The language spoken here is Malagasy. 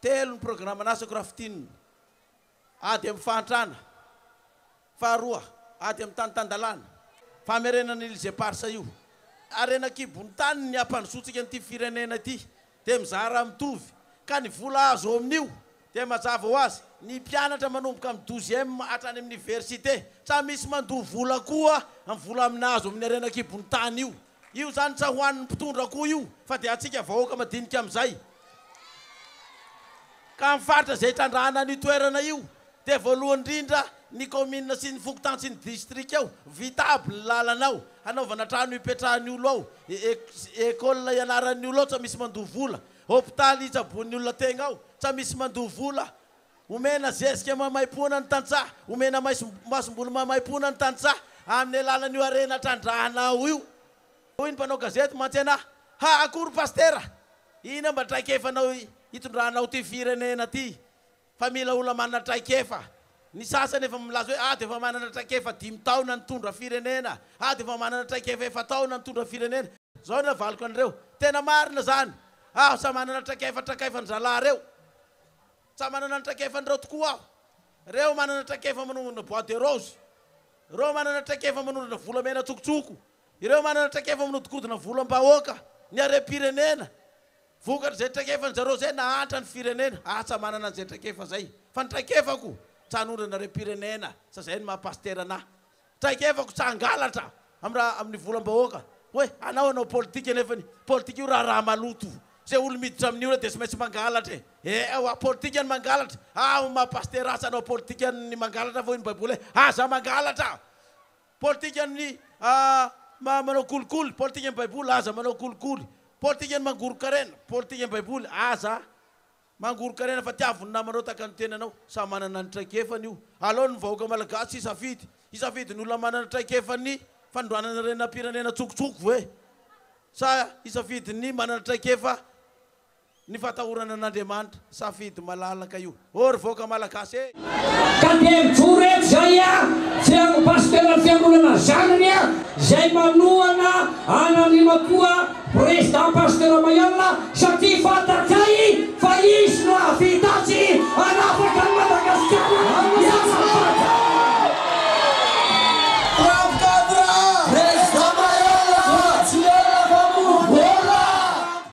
Telo ny programan'asako raha fintinina, ady amin'ny fahantrana, faharoa, ady amin'ny tany tan-dalàna, famerenana ny îles éparses io. Harena an-kibon'ny tany ny hampandrosoantsika an'ity firenena ity dia mizara mitovy ka ny vola azo ao amin'io dia mazava ho azy ny mpianatra manomboka amin'ny douzième hatrany amin'ny université tsa misy mandoa vola koa amin'ny vola amin'ny azo amin'ny harena an-kibon'ny tany io. Io izany tsa ho an'ny mpitondra koa io fa dia antsika vahoaka madinika amin'izay. Ka amin'ny faritra izay itrandrahana an'io toerana io dia voalohany indrindra ny kaominina sy ny fokontany sy ny distrika ao, vita aby ny lalana ao, hanaovana trano hipetrahan'ny olo ao, école hianaran'ny olo ao tsa misy mandoa vola, hopitaly hitsaboan'ny olona tegna ao tsa misy mandoa vola, omena zezika maimaimpoana ny tantsaha, omena masomboly maimaimpoana ny tantsaha amin'ny alalan'io harena trandrahana ao io. Hoy ny mpanao gazety mantsy anah, Ha akory Pasitera, ina mba traikefanao hitondranao ty firenena ty? Fa mila olona manana traikefa. Ny sasany efa milaza hoe ah dia efa manana traikefa dimy taona nitondra firenena, ah dia efa manana traikefa efa-taona nitondra firenena. Zao no navaliko an'ireo, tena marina zany, aho sa manana traikefa traikefan-drahalahy reo. Tsa manana ny traikefan'ireo tokoa aho. Reo manana traikefa manondrana bois de rose, ireo manana traikefa manondrana volamena tsokotsoko, ireo manana traikefa manodikodina volam-bahoaka, ny harem-pirenena. Vokatr'izay traikefan-jareo izay nahantra ny firenena. Aho tsa manana an'izay traikefa zay. Fa ny traikefako, tsa hanondrana harem-pirenena, sa zay no maha pasitera anah. Traikefako tsa hangalatra am raha amin'ny volam-bahoaka. Hoe anao hanao politika nefany politika io raharaha maloto. Zay olo miditra amin'io re dia tsy maintsy mangalatra e. Ewa, politika ny mangalatra. Aho maha pasitera ahy tsy hanao politika ny mangalatra fa hoy ny baiboly hoe aza mangalatra. Politika ny manao kolikoly, politika ny baiboly aza manao kolikoly. Politika ny mangoron-karena, politika ny baiboly aza Mangoron-karena fa tiavo ny namanao tahaka ny tenanao. Samy manana ny traikefany io. Alao ny vahoaka malagasy hisafidy. Hisafidy ny olona manana traikefan'ny fanondranana renam-pirenena tsokotsoko ve? Sa hisafidy ny manana traikefa ny fatahorana an'Andriamanitra? Safidy malalaka io. Ô ry vahoaka malagasy e! Ka dia mijoro eto izay aho, fiango pasitera fiangonana zanany aho, izay manohana an'Andriamatoa Président Pasteur Mayol satria fantatray fa izy.